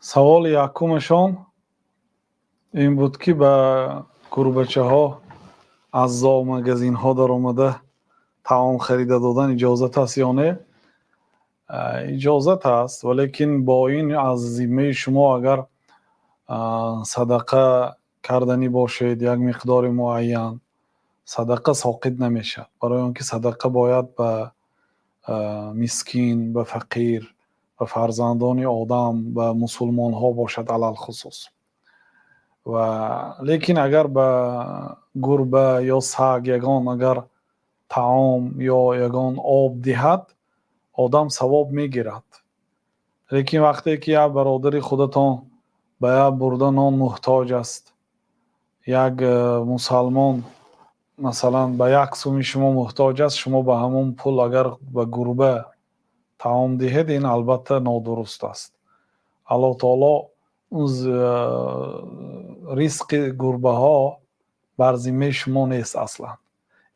Саволи якумашон ин буд, ки ба гурбачаҳо аз зоомагазинҳо даромада таом харида додан иҷозат аст ё не? Иҷозат аст, валекин бо ин аз зиммаи шумо агар садақа карданӣ бошед, як миқдори муайян садақа соқит намешавад, барои он ки садақа бояд ба мискин, ба фақир, ба фарзандони одам, ба мусулмонҳо бошад алалхусус. Ва лекин агар ба гурба ё саг ягон агар таом ё ягон об диҳад, одам савоб мегирад. Лекин вақте ки як бародари худатон ба як бурда нон муҳтоҷ аст, як мусалмон масалан ба як суми шумо муҳтоҷ аст, шумо ба ҳамон пул агар ба гурба таом диҳед, ин албатта нодуруст аст. Аллоҳ таоло ризқи гурбаҳо бар зиммаи шумо нест аслан,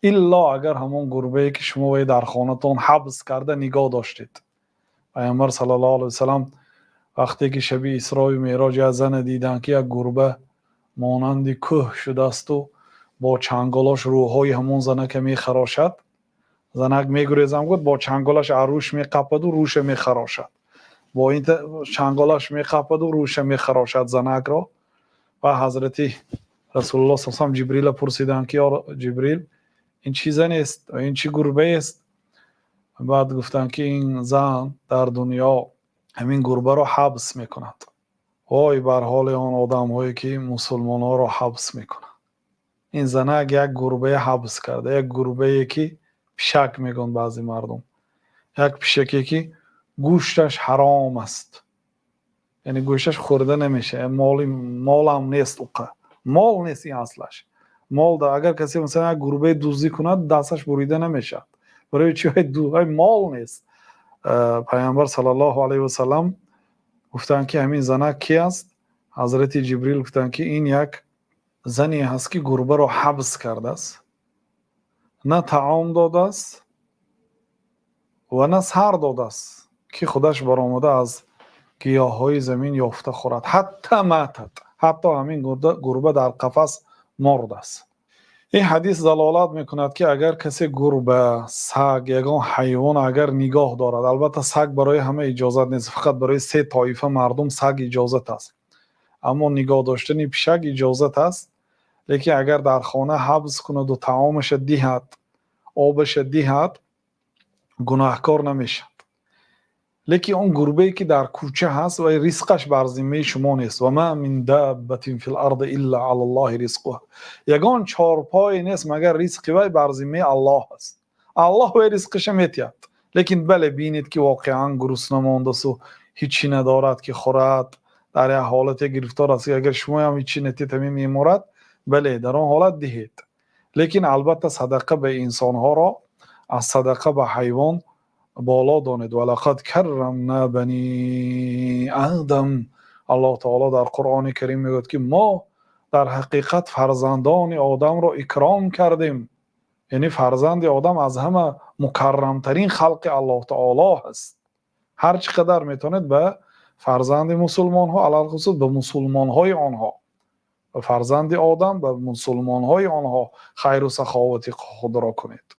илло агар ҳамон гурбае ки шумо вай дар хонатон ҳабс карда нигоҳ доштед. Пайғамбар саллаллоҳу алайҳи васаллам вақте ки шаби Исрою Меъроҷ як зане диданд, ки як гурба монанди кӯҳ шудаасту бо чанголош рӯҳҳои ҳамон занака мехарошад, занак мегурезам гуфт, бо чанголаш аз рӯш меқападу рӯша мехарошад, бо ин чанголаш меқападу рӯша мехарошад занакро. Ва ҳазрати Расулуллоҳ саллаллоҳу алайҳи васаллам Ҷибрила пурсиданд, ки ё Ҷибрил, ин чӣ занест ва ин чӣ гурбаест? Баъд гуфтанд, ки ин зан дар дунё ҳамин гурбаро ҳабс мекунад. Вой бар ҳоли он одамҳое, ки мусулмонҳоро ҳабс мекунанд! Ин занак як гурбае ҳабс карда, як гурбае, ки пишак мегӯянд баъзе мардум, як пишаке, ки гӯшташ ҳаром аст, яъне гӯшташ хӯрда намешавад, моли молам нест, уқа мол нест ин аслаш мол. Агар касе масалан як гурбаи дуздӣ кунад, дасташ бурида намешавад. Барои чи? Вай мол нест. Пайғамбар саллаллоҳу алайҳи васаллам гуфтанд, ки ҳамин занак ки аст? Ҳазрати Ҷибрил гуфтанд, ки ин як зане ҳаст, ки гурбаро ҳабс кардааст, на таом додааст ва на сар додааст, ки худаш баромада аз гиёҳҳои замин ёфта хӯрад. Ҳатта матат, ҳатто ҳамин гурба дар қафас мурдааст. Ин ҳадис далолат мекунад, ки агар касе гурба, саг, ягон ҳайвон агар нигоҳ дорад, албатта саг барои ҳама иҷозат нест, фақат барои се тоифа мардум саг иҷозат аст, аммо нигоҳ доштани пишак иҷозат аст. Лекин агар дар хона ҳабс кунаду таомаша диҳад, обаша диҳад, гунаҳкор намешавад. Лекин он гурбае, ки дар кӯча ҳаст, вай ризқаш бар зиммаи шумо нест. Ва ма мин даббатин фил арди илла алаллоҳи ризқуҳа. Ягон чорпое нест, магар ризқи вай бар зиммаи Аллоҳ аст. Аллоҳ вай ризқиша метиҳад. Лекин бале, бинед, ки воқеан гурусна мондасту ҳичи надорад, ки хӯрад, дар як ҳолате гирифтор аст, ки агар шумоям ҳичи натиҳед, ҳамин мемурад, бале, дар он ҳолат диҳед. Лекин албатта садақа ба инсонҳоро аз садақа ба ҳайвон боло донед. Валақад каррамна бани Адам. Аллоҳ таоло дар Қуръони Карим мегӯяд, ки мо дар ҳақиқат фарзандони одамро икром кардем, яъне фарзанди одам аз ҳама мукаррамтарин халқи Аллоҳ таоло ҳаст. Ҳар чӣ қадар метавонед ба фарзанди мусулмонҳо, алалхусус ба мусулмонҳои онҳо, ба фарзанди одам, ба мусулмонҳои онҳо хайру саховати худро кунед.